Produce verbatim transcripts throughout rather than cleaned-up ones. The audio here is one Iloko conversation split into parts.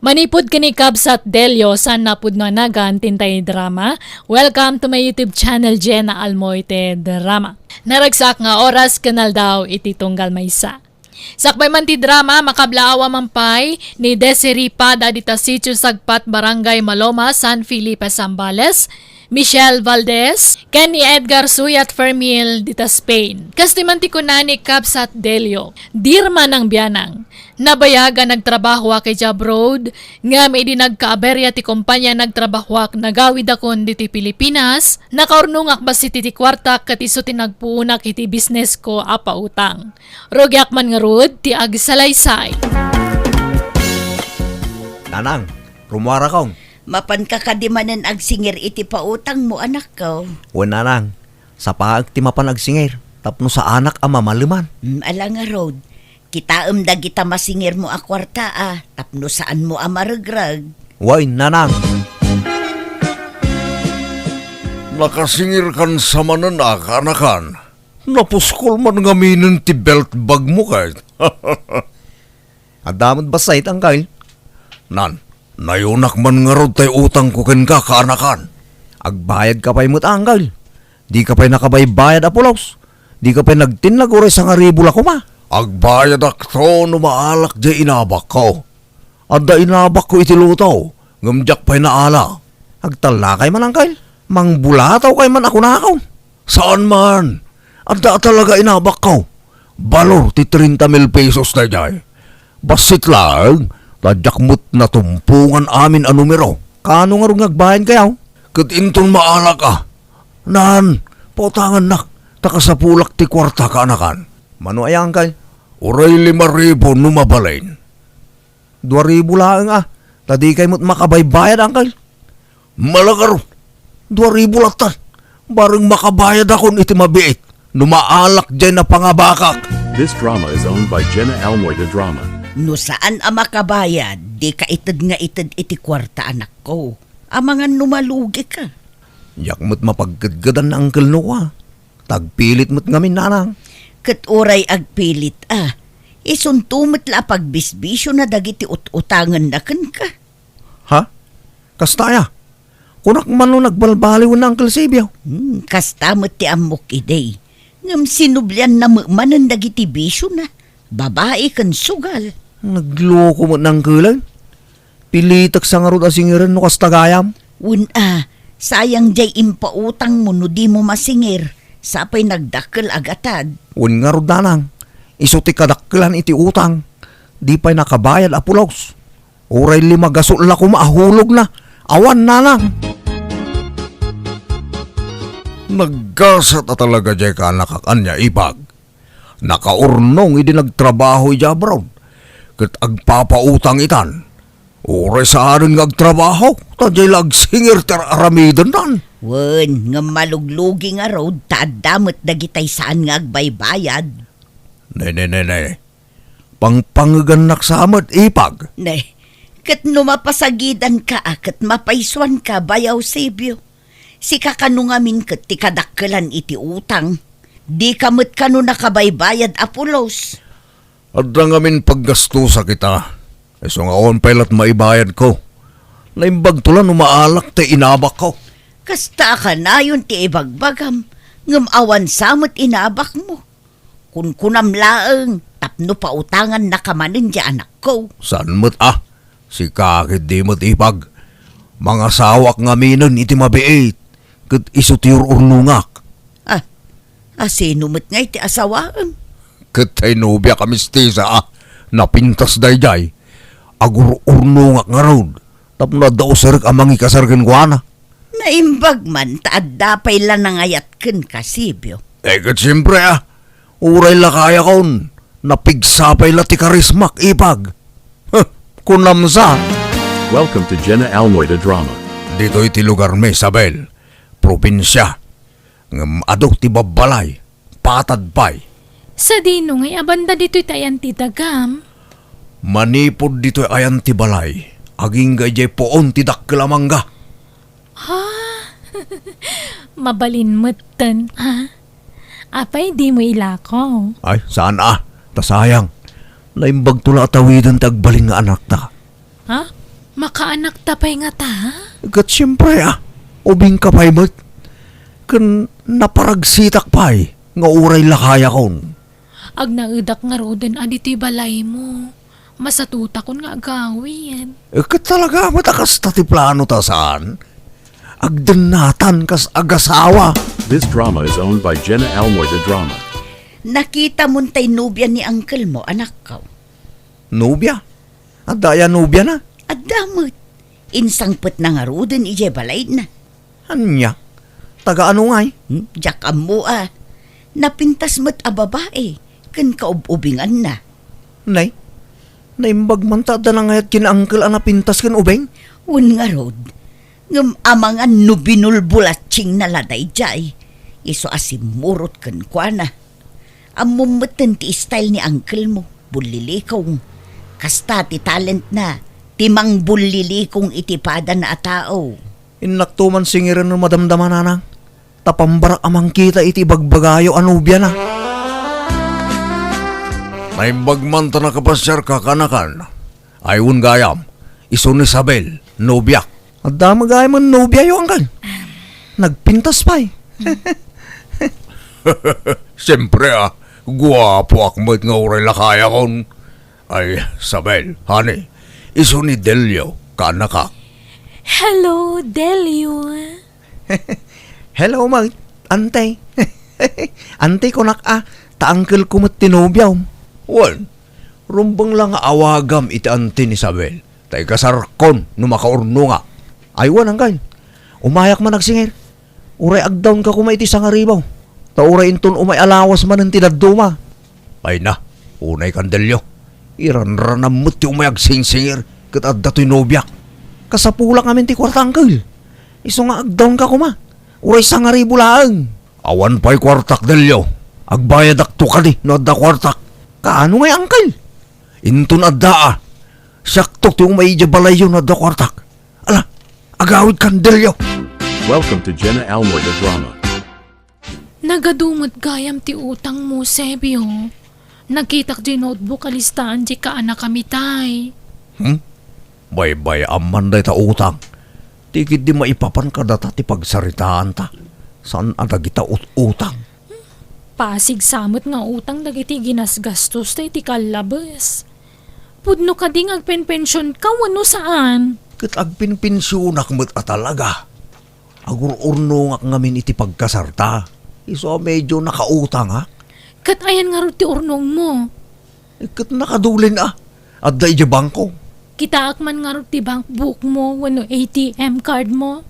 Manipud ken ni Kabsat Delio, saan a pudno a nagan ti intay drama. Welcome to my YouTube channel, Jenna Almoite Drama. Naragsak nga oras ken aldaw iti tunggal maysa. Sakbay man ti drama, makablaawa man pay ni Desiree Pada dita Sitio Sagpat, Barangay Maloma, San Felipe, Zambales, Michelle Valdez, ken ni Edgar Suyat Fermil dita Spain. Kastoy man ti kuna ni Kabsat Delio, "Dirma nang bianang. Nabayag a nagtrabahoak idiay abroad, ngem idi nagkaaberya ti kompania nagtrabahoak, nagawidakon ditoy Pilipinas, nakaurnongak bassit iti kuartak ket isu ti nagpuonak iti bisnesko a pautang. Rugiak man ngarud ti agsalaysay." Nanang, rumuarakon. Mapanka kadi manen agsingir iti pautangmo, anakko? Wen, nanang. Sapaek ti mapan agsingir tapno saanak a mamaleman. Mm, ala ngarud. Kitaem dagita masingirmo a kuarta a tapno saanmo a maregreg. Wen, nanang. Nakasingirkan sa manen a kaanakan. Napuskol man ngaminen ti belt bagmo ket. Adda met bassit, Angkel. Nan, nayunak man ngarud tay utangko kenka, kaanakan. Agbayadka pay met, Angkel. Dika pay nakabaybayad a pulos. Dika pay nagtinnag uray sangaribu la koma. Agbayadakto no maalak diay inabakko. Adda inabakko iti luto, ngem diak pay naala. Agtallakay man, Angkel. Mangbulatawkay man a kunakon. Saan man. Adda talaga inabakko. Balor ti treinta mil pesos daydiay. Bassit laeng, ta diak met natumpongan amin a numero. Kaano ngarud nga agbayadkayo? Ket inton maalak a. Nan, pautangannak, ta kasapulak ti kuarta, kaanakan. Mano aya, Angkel? Uray lima ribu no mabalin. Dua ribu laeng a, ta dikay met makabaybayad, Angkel. Malagaro, dua ribu latta. Bareng makabayadakon iti mabiit no maalak diay napangabakak. This drama is owned by Jenna Almoy de Drama. No saan a makabayad, dika ited nga ited iti kuarta, anakko. Amangan no malugika. Diak met mapagkedkedan, Angkel Noah. Ta agpilit met ngamin, nanang. Ket uray agpilit a, isunto met la a pagbisbisiona dagiti ut-utangenna kenka. Ha? Kasta aya? Kunak man no nagbalbaliwen, Angkel Sibio. Hmm, kasta met ti ammok idi. Ngem sinublianna met manen dagiti bisiona, babai ken sugal. Nagloko met, Angkel. Pilitek sa ngarud a singiren no kasta gayam. Wen a, sayang diay impautangmo no dimo masingir, sa pay nagdakkel a gatad. Wen ngarud, nanang, isu ti kadakkelan iti utang, di pay nakabayad a pulos. Uray lima gasut la koma a hulogna, awan, nanang. Naggasat a talaga diay kaanakak ania, Ipag. Nakaurnong idi nagtrabaho idiay abroad, ket agpapautang itan. Uray saanen nga agtrabaho, ta diay la agsingir ti ar-aramidennan. Wen, ngem maluglugi ngarud ta adda met dagitay saan nga agbaybayad. Ne, ne, ne, ne. Pangpangegannak sa met, Ipag. Ne, ket no mapasagidanka a ket mapaysuanka, Bayaw Sibio. Sika kano ngamin ket ti kadakkelan iti utang. Dika met kano nakabaybayad a pulos. Adda ngamin paggastosak ita. Isu nga awan pay lat maibayadko. Naimbagto la no maalak ti inabakko. Kasta a kanayon ti ibagbagam, ngem awan sa met inabakmo. Kunkunam laeng tapno pautangannaka manen ti anakko. Saan met a? Sika ket di met, Ipag. Mangasawak ngaminen iti mabiit, ket isu ti ur-urnongak. Ah, asino met ngay ti asawaem? Ket tay nobiak a mistisa a napintas daydiay. Agur-urnongak ngarud tapno adda usarek a mangikasar kenkuana. Naimbag man ta adda pay la nangayat kenka, Sibio. Eh, ket siempre, ah. Uray la kayakon, napigsa pay la ti karismak, Ipag. Huh, kunam sa. Welcome to Jenna Almoy de Drama. Ditoy ti lugarmi, Isabel. Probinsia. Ngem adu ti babbalay. Patad pay. Sadino ngay a banda ditoy ti ayan ti dagam? Manipud ditoy ayan ti balay, agingga idiay puon ti dakkel a mangga. Ha? Mabalin metten, ha? Apay dimo ilako? Ay, saan a? Ta sayang. Naimbagto la a tawiden ti agbalin nga anakta. Ha? Makaanakta pay ngata? Ket siempre, a, ubingka pay met. Ken naparagsitak pay nga uray lakayakon. Agnaedak ngaruden a ditoy balaymo. Masatutakon nga agawid. Eh, ket talaga met a kasta ti plano ta saan? Agdennatan kas agasawa. This drama is owned by Jenna Almoy de Drama. Nakitamon tay nobia ni uncle mo, anakko? Nobia? Adda aya nobiana? Adda met. Insangpetna ngaruden idiay balayna. Ania? Taga ano ngay? Hmm, diak ammo a. Napintas met a babai, ken kaub-ubinganna. Nay, naimbag man ta adda nangayat ken uncle a napintas ken ubing? Wen ngarud, ngem amangan no binulbulatsingna la daydiay, isu a simmurot kenkuana. Ammom metten ti style ni uncle mo, bullilikong. Kasta ti talentna, ti mangbullilikong iti padana a tao. Innakto man singiren no madamdama, nanang, ta pambarak a mangkita iti ibagbagayo a nobiana. Naimbag man ta nakapasiarka, kaanakan. Ay, wen gayam, isu ni Isabel, nobiak. Adda met gayam nobia, uncle? Nagpintas pay. Siempre, a, guapoak met nga uray lakayakon. Ay, Isabel, honey, isu ni Delio, kaanakak. Hello, Delio. Hello, Mang. Ante. Ante, kunak a, ta uncle ko met ti nobiam. Wen, rumbeng la nga awagam iti ante ni Isabel, ta ikasarkon no makaurnongak. Ay, wen, uncle. Umayak man agsingir. Uray agdawnka koma iti sangaribu. Ta uray inton umay a lawas manen ti dadduma. Ay na, unay kan Delio. Iranranam met ti umay agsingsingir ket adda toy nobiak. Kasapulak ngamin ti kuarta, uncle. Isu nga agdawnka koma. Uray sangaribu laeng. Awan pay kuartak, Delio. Agbayadakto kadi no adda kuartak. Kaano ngay, uncle? Inton adda a, siakto ti umay idiay balayyo no adda kuartak. Ala, agawid kan, Delio. Welcome to Jenna Almoy the Drama. Nagadu met gayam ti utangmo, Sebio. Nakitak diay notebook a listaan diay kaanakami tay. Hmm? Baybay-am man dayta utang. Ti ketdi maipapan kadata ti pagsaritaanta. Saan a dagita ut-utang. Pasig sa met nga utang dagiti ginasgastosta iti kallabes. Pudno kadi nga agpenpensionka wenno saan? Ket agpenpensionak met a talaga. Agur-urnongak ngamin iti pagkasarta. Isu a medio nakautangak. Ket ayan ngarud ti urnongmo? Eh, ket nakadulen a. Adda idiay bangko. Kitaek man ngarud ti bank bookmo wenno A T M cardmo?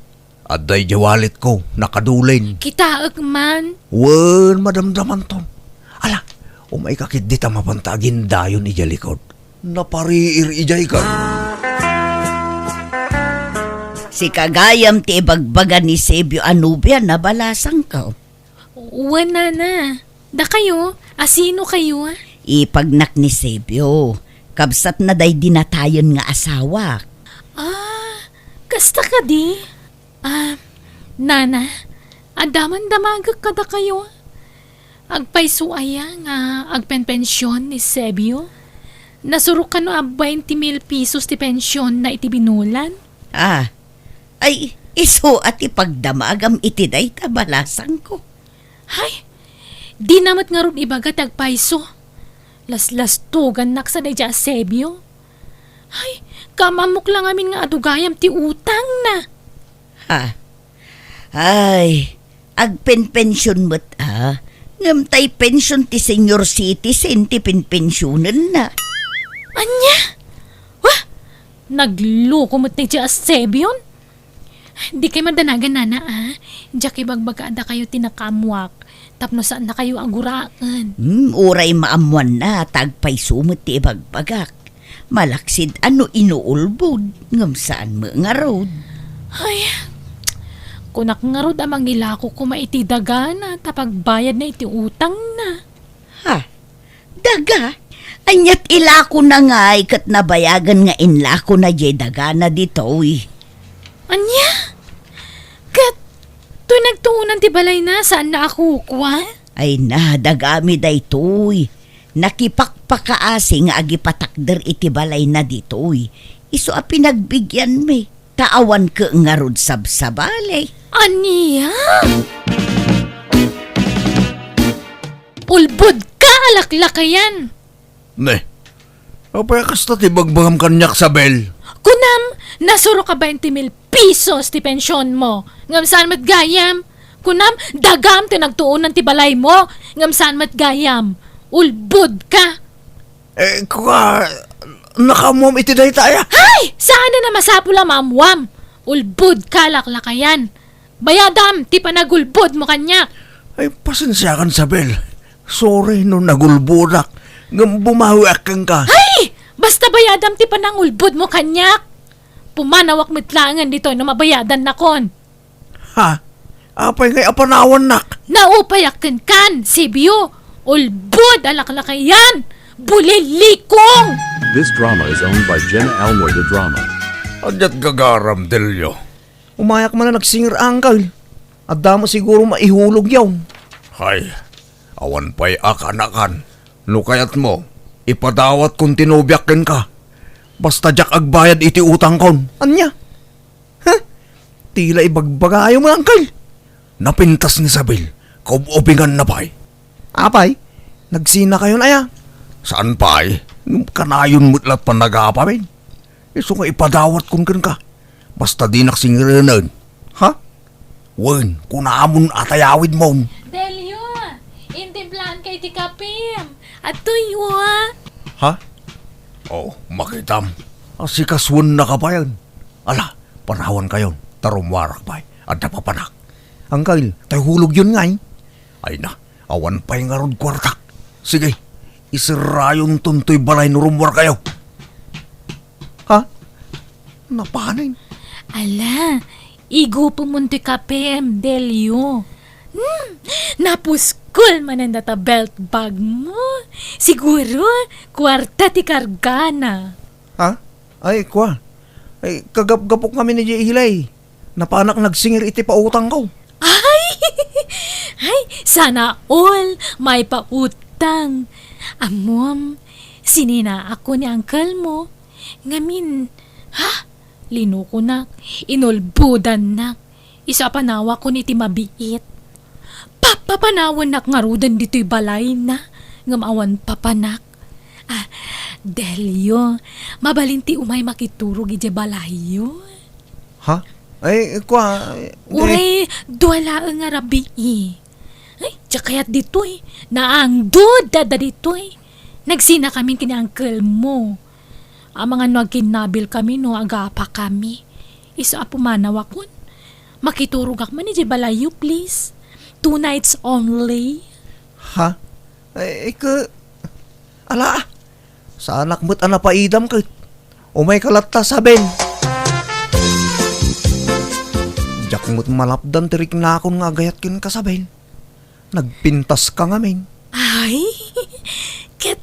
Adda idiay walletko, nakadulen. Kitaek man. Wen, madamdamanton. Ala, umayka ketdi ta mapanta agindayon idiay likod. Napariir idiay kan. Sika gayam ti ibagbaga ni Sebio a nobia, nabalasangko. Wen, nana. Dakayo, a sino kayo? Ipagnak ni Sebio. Kabsatna daydi natayen nga asawak. Ah, kasta kadi? Ah, nana, adda man damagek kadakayo. Agpayso aya nga agpenpension ni Sebio? Nasurok kano a bainte mil pesos ti pensionna iti binulan? Ah, ay, isu a ti pagdamagam iti dayta balasangko. Hay, dina met ngarud ibaga ti agpayso. Laslastugannak sa daydiay a Sebio. Hay, kaam-ammok la ngamin nga adu gayam ti utangna. Ha? Ay, agpenpension met a. Ngem tay pension ti senior citizen ti penpensionenna. Ania? Wah! Nagloko met daydiay a Sebion. Dikay madanagan, nana, a. Diak ibagbaga a dakayo ti nakaammoak tapno saannakayo a guraen. Hmm, uray maammoanna ta agpayso met ti ibagbagak. Malaksid a no inuulbod, ngem saan met ngarud. Ay, kunak ngarud a mangilako koma iti dagana ta pagbayadna iti utangna. Ha? Daga? Aniat ilakona ngay ket nabayagen nga inlakona diay dagana ditoy? Ania? Ket toy nagtuonan ti balayna, saanna a kukua? Ay na, dagami daytoy. Nakipakpakaasi nga agipatakder iti balayna ditoy. Isu a pinagbigianmi, ta awan ket ngarud sabsabali. Ania? Ulbod ka, laklakayan! Ne, apay a kasta ti bagbagam kaniak, Sabel? Kunam, nasuro ka bainte mil pesos ti pensionmo. Ngem saan met gayam? Kunam, dagam ti nagtuonan ti balaymo. Ngem saan met gayam? Ulbod ka. Eh, kua, nakaammoam iti dayta aya? Hay! Saan a masapul a maammoam. Ulbod ka, laklakayan. Bayadam ti panagulbodmo kaniak. Ay, pasensiakan, Sabel. Sorry no nagulbodak. Ngem bumawiak kenka. Hay! Basta bayadam ti panangulbodmo kaniak. Pumanawak met laengen ditoy no mabayadannakon. Ha? Apay ngay a panawannak? Naupayak kenkan, Sibio. Ulbod a laklakayan. Bulilikong! This drama is owned by Jenna Almoy de Drama. Adiat gagaram, Delio. Umayak man a nagsinger, Uncle. Adda met siguro maihulog yaw. Hay, awan pay a kanakan. No kayatmo, ipadawatkon ti nobiak kenka. Basta diak agbayad iti utangkon. Ania? Huh? Tila ibagbagayo met, Uncle. Napintas ni Isabel. Kaub-ubinganna pay. Apay, nagsinakayon aya? Saan pay? Ngem kanayon met lat panagapamin. Isu nga ipadawatkon kenka. Basta dinak singerenen. Ha? Wen, kunamon a tayawidmon. Delio, intimplaanka iti kapim. Adtoy, wa. Ha? Oh, makitam. Asikasuennaka payen. Ala, panawankayon, ta rummuarak pay. Adda papanak. Uncle, tay hulogyon ngay. Ay na, awan pay ngarud kuartak. Sige, iserrayonton toy balay no rummuarkayo. Ha? Napanen? Ala, igupemon toy kapim, Delio. Hmm, napuskol manen data belt bag mo. Siguro, kuarta ti kargana. Ha? Ay, kua. Ay, kagapgapok ngamin idiay ilay. Napanak nagsinger iti pautangko. Ay! Ay, sana all maipautang. Ammom, sininaakon ni uncle mo. Ngamin, ha? Linukonak, inulbodannak. Isu a panawakon iti mabiit. Papapanawannak ngaruden ditoy balayna, ngem awan papanak. Ah, Delio, mabalin ti umay makiturog idiay balayyo. Ha? Ay, kua, eh, uray, dua laeng a rabii. Ay, diak kayat ditoy. Naangdod dada ditoy. Nagsinakamin ken ni uncle mo. Amangan no agkinnabilkami no agapakami. Isu a pumanawakon. Makiturogak man idiay balayyo, please. Two nights only. Ha? Ay, ke, ala, saanak met a napaidam ket. Umayka latta, Isabel. Diak met malapdan ti riknakon nga agayat kenka, Isabel. Nagpintaska ngamin. Ay, ket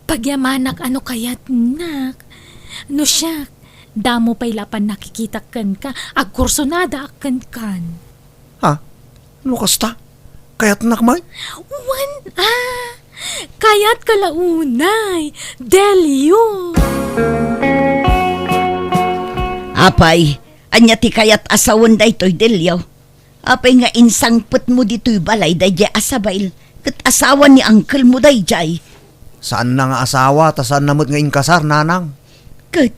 pagyamanak a no kayatnak. No siak, damo pay la a pannakikitak kenka, agkursonadaak kenkan. Ha? No kasta? Kayatnak man? Wen a, kayatka la unay, Delio. Apay, ania ti kayat a sawen daytoy, Delio? Apay nga insangpetmo ditoy balay daydiay a Isabel, ket asawa ni uncle mo daydiay? Saanna nga asawa, ta saanna met nga inkasar, nanang. Ket,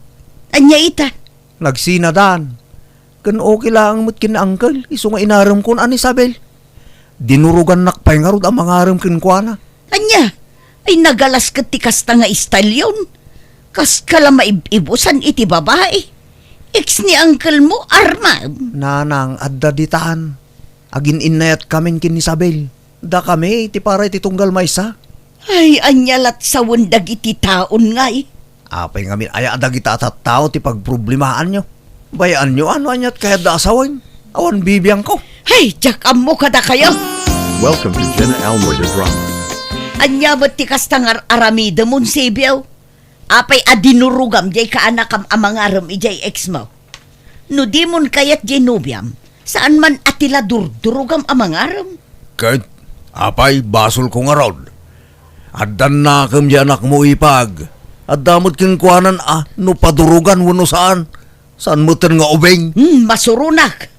ania ita? Nagsinadan. Ken okay laeng met ken ni uncle, isu nga inaremkon a ni Isabel. Dinurogannak pay ngarud a mangarem kenkuana. Ania? Ay, nagalas ket ti kasta nga istalyon. Kaska la maib-ibusan iti babai. Ex ni uncle mo, Arman. Nanang, adda ditan. Agin-innayatkamin ken ni Isabel. Dakami ti para iti tunggal maysa. Ay, ania lat sawen dagiti taon ngay? Apay ngamin aya a dagita a tattao ti pagproblemaanyo? Bayaanyo a no aniat kayatda a sawen? Awan bibiangko. Hay, diak ammo kadakayo! Welcome to Jenna Almoy the Drama. Ania met ti kasta nga ar-aramidem, Monsibio? Apay a dinurogam diay kaanakam a mangarem idiay ex mo? No dimon kayat diay nobiam, saan man a ti la durdurogam a mangarem? Ket, apay, basolko ngarud. Addan nakem diay anakmo, ipag. Adda met kenkuanan a no padurugan wenno saan. Saan metten nga ubing. Hmm, masuronak.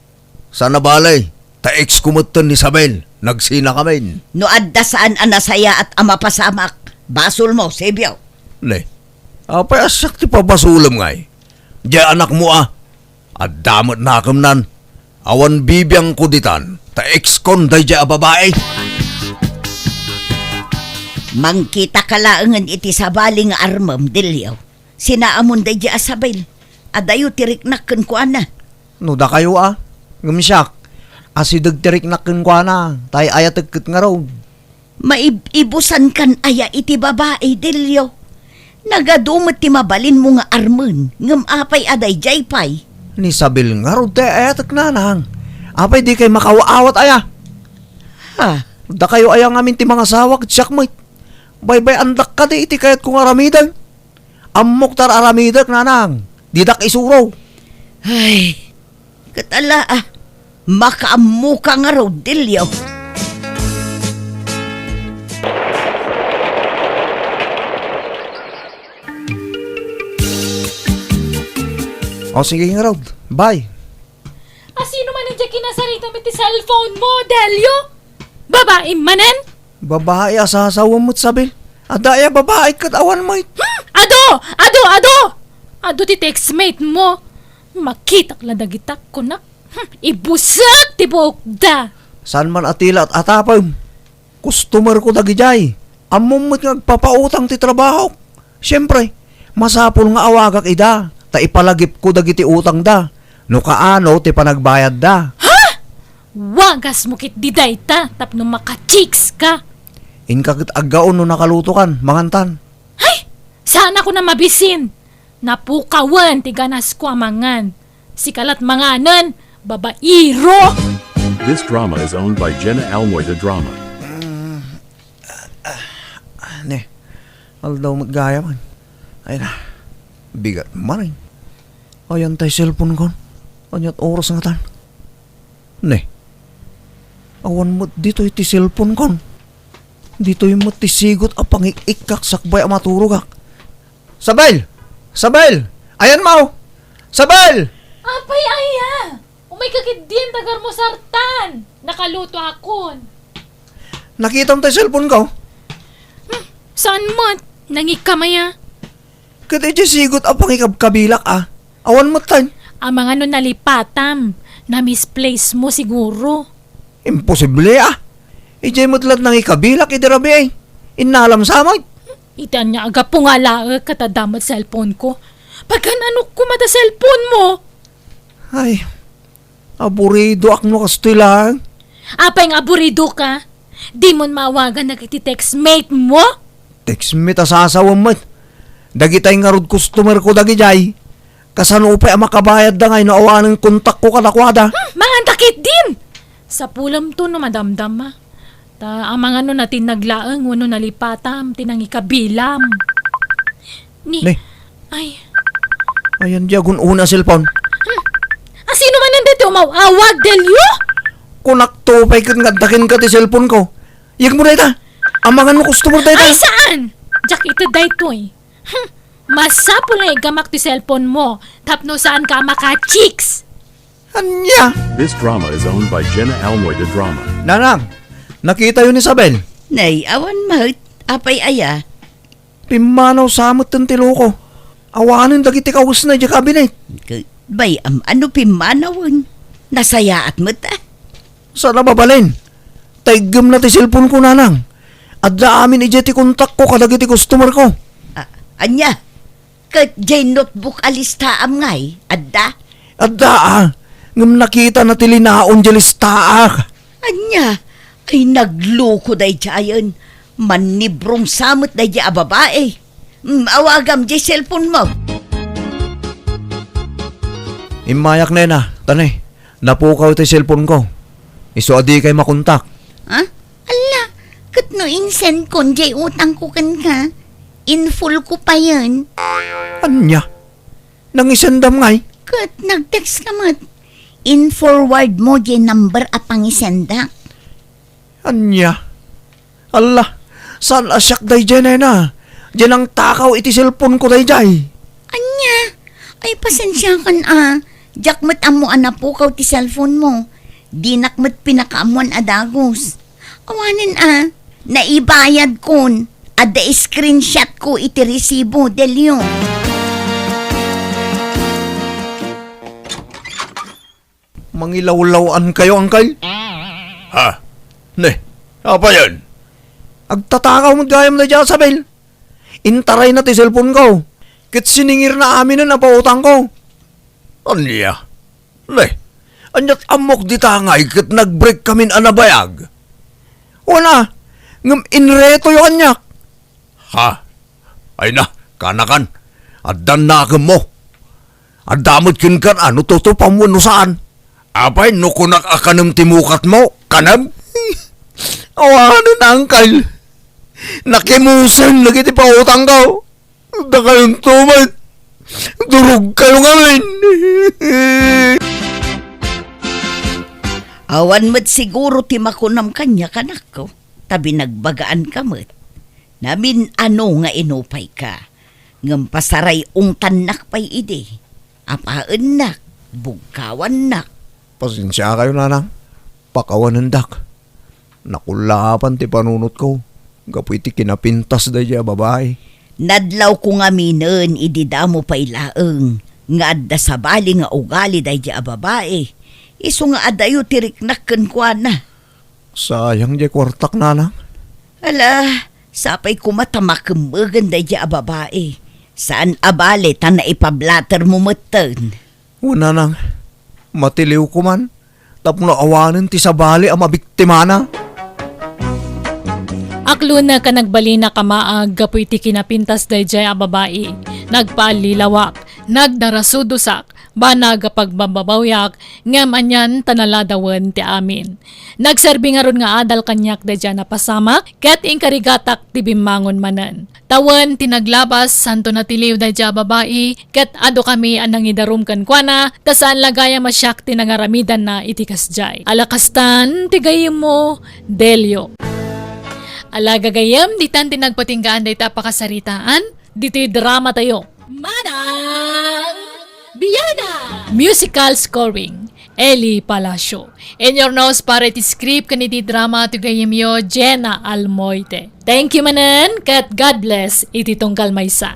Saan a bale, ta ex ko metten ni Isabel. Nagsinakamin. No adda saan a nasayaat a mapasamak, basolmo, Sebio. Ne, apay a siak ti pabasolem ngay? Diay anakmo a. Adda met nakemnan. Awan bibiangko ditan, ta ex kon daydiay a babai. Mangkitaka laengen iti sabali nga armem, Delio. Sinaamon daydiay a Isabel. Adayo ti riknak kenkuana. No dakayo a, ngem siak, asideg ti riknak kenkuana, ta ay-ayatek ket ngarud. Maib-ibusankan aya iti babai, Delio? Nagadu met ti mabalinmo nga armen, ngem apay a daydiay pay? Ni Isabel ngarud ti ay-ayatek, nanang. Apay dikay makawa-awat aya? Ha? Dakayo aya ngamin ti mangasawa ket siak met. Baybay-andak kadi iti kayatko nga aramiden. Ammok ta ar-aramidek, nanang. Didak isuro. Ay, ket ala, ah, makaammoka ngarud, Delio. O, sige ngarud. Bye. Asino manen diay kinasaritam iti cellphone mo, Delio? Babaim manen? Babai a sasawem met, Isabel. Adda aya babai ket awan met. Hmm? Adu! Adu! Adu! Adu ti textmate mo. Makitak la dagita, kunak. Hmm, ibusek ti buokda. Saan man a tila at atapem. Customer ko dagidiay. Ammom met nga agpapautang ti trabahok. Siempre, masapul nga awagak ida, ta ipalagipko dagiti utangda. No kaano ti panagbayadda. Ha? Wagasmo ketdi dayta tapno maka-chicks ka. Inka ket aggaon no nakalutokan, mangantan. Hay! Saanakon a mabisin. Napukawen ti ganasko a mangan. Sika lat manganen, babairo! This drama is owned by Jenna Almoy de Drama. Ne, aldaw met gayam. Ay na, bigat man, eh. Ayan tay cellphone kon. Aniat oras ngatan? Ne, awan met ditoy ti cellphone kon. Ditoy met ti sigut a pangik-ikkak sakbay a maturogak. Isabel! Isabel! Ayan mo! Isabel! Apay aya? Umayka ketdin, ta garmo sartan. Nakalutoakon. Nakitam tay cellphone ko? Hmm, saan met? Nangikam aya? Ket idiay sigut a pangikabkabilak, a. Awan met tay. Amangan no nalipatam. Na-misplace mo siguro. Imposible, a. Idiay met lat nangikabilak idi rabii. Innalam sa met. Iti ania a gapu nga alaek ket adda met cellphone ko. Pagan-anok koma ta cellphone mo? Ay, aburidoak no kastoy laeng. Apay nga aburidoka? Dimon maawagan dagiti textmate mo? Textmate a sasawem met. Dagitay ngarud customer ko dagidiay. Kasano pay a makabayadda ngay no awanen kontakko kadakuada? Hmm, manganta ketdin! Sapulemto no madamdama. Ta amangan no natinnag laeng wenno nalipatam ti nangikabilam. Ni, Ne. Ay. Ayan di agun-una a cellphone. Hmm. Asino manen daytoy umaw-awag, Delio? Kunakto pay ket nga adda kenka ti cellphone ko. Yegmo dayta. Amangan no customer dayta. Ay, saan? Diak ited daytoy. Hmm. Masapul nga igamak ti cellphone mo tapno saanka a maka-chicks. Ania? This drama is owned by Jenna Almoy de Drama. Nanang, nakitayo ni Isabel? Nay, awan met. Apay aya? Pimmanaw sa met ti loko. Awanen dagiti kawesna idiay kabinet. K-, bay, am-, ano pimmanawen? Nasayaat met, a. Saan a mabalin? Ta iggemna ti cellphone ko, nanang. Adda amin idiay ti kontakko kadagiti customer ko. A-, ania? Ket diay notebook a listaam ngay, adda? Adda, a. Ngem nakitana ti linaon diay listaak. Ania? Ay, nagloko daydiayen. Mannibrong sa met daydiay a babai. Mm, awagam diay cellphone mo. Immayak, nena. Ta ne, napukaw ti cellphone ko. Isu a dikay makontak. Ha? Alla, ket no insend kon diay utang ko kenka, in full ko payen. Ania? Nangisendam ngay? Ket nag-text ka met. In-forward mo diay number a pangisendak. Ania? Alla, saan a siak daydiay, nena? Diay nangtakaw iti cellphone ko daydiay. Ania? Ay, pasensiakan a. Diak met ammo a napukaw ti cellphone mo. Dinak met pinakaammuan a dagus. Awanen a, naibayadkon. Adda screenshot ko iti resibo, Delio. Mangilawlaw-ankayo, Angkel. Ha? Ne, apayen? Agtatakaw met gayam daydiay a sabil. Intarayna ti cellphone ko. Ket siningirna aminen a pautangko. Ania? Ne, ania't ammok dita ngay ket nag-break kamin a nabayag? Wen a, ngem inretoyo kaniak. Ha? Ay na, kanakan. Addan nakemmo. Adda met kenka a no tutupam wenno saan. Apay no kunak a kanem ti mukatmo? Kanem? Awanen, Angkel. Nakimusen dagiti pautangko. Dakayonto met. Durogkayo ngamin. Awan met siguro ti makunam kaniak, anakko, ta binagbagaanka met. Namin-ano nga inupayka, ngem pasaray-ungtannak pay idi. Apaennak, bugkawannak. Pasensiakayo, nanang. Pakawanendak. Nakullaapan ti panunotko gapu iti kinapintas daydiay a babai. Nadlawko ngaminen idi damo pay laeng nga adda sabali nga ugali daydiay a babai. Isu nga adayo ti riknak kenkuana. Sayang diay kuartak, nanang. Ala, sapay koma ta makemmegen daydiay a babai. Saan a bale ta naipablatermo metten. Wen, nanang, matiliwko man tapno awanen ti sabali a mabiktimana. Aklonek a nagbalinak a maag gapu iti kinapintas daydiay a babai. Nagpaallilawak, nagdarasudosak, banag a pagbababawyak, ngem anian ta naladawen ti amin. Nagserbi ngarud nga adal kaniak daydiay a napasamak, ket inkarigatak ti bimmangon manen. Tawen ti naglabas, santo natiliw daydiay a babai, ket adukami a nangidarum kenkuana, ta saan la gayam a siak ti nangaramidanna iti kasdiay. Ala kastan ti gayyemmo, Delio. Ala gagayyem, ditan ti nagpatinggaan dayta a pakasaritaan, ditoy dramatayo. Manang Biana! Musical scoring, Eli Palacio. In your nose para iti script ken iti drama ti gayyemyo, Jenna Almoite. Thank you manen, ket God bless iti tunggal maysa.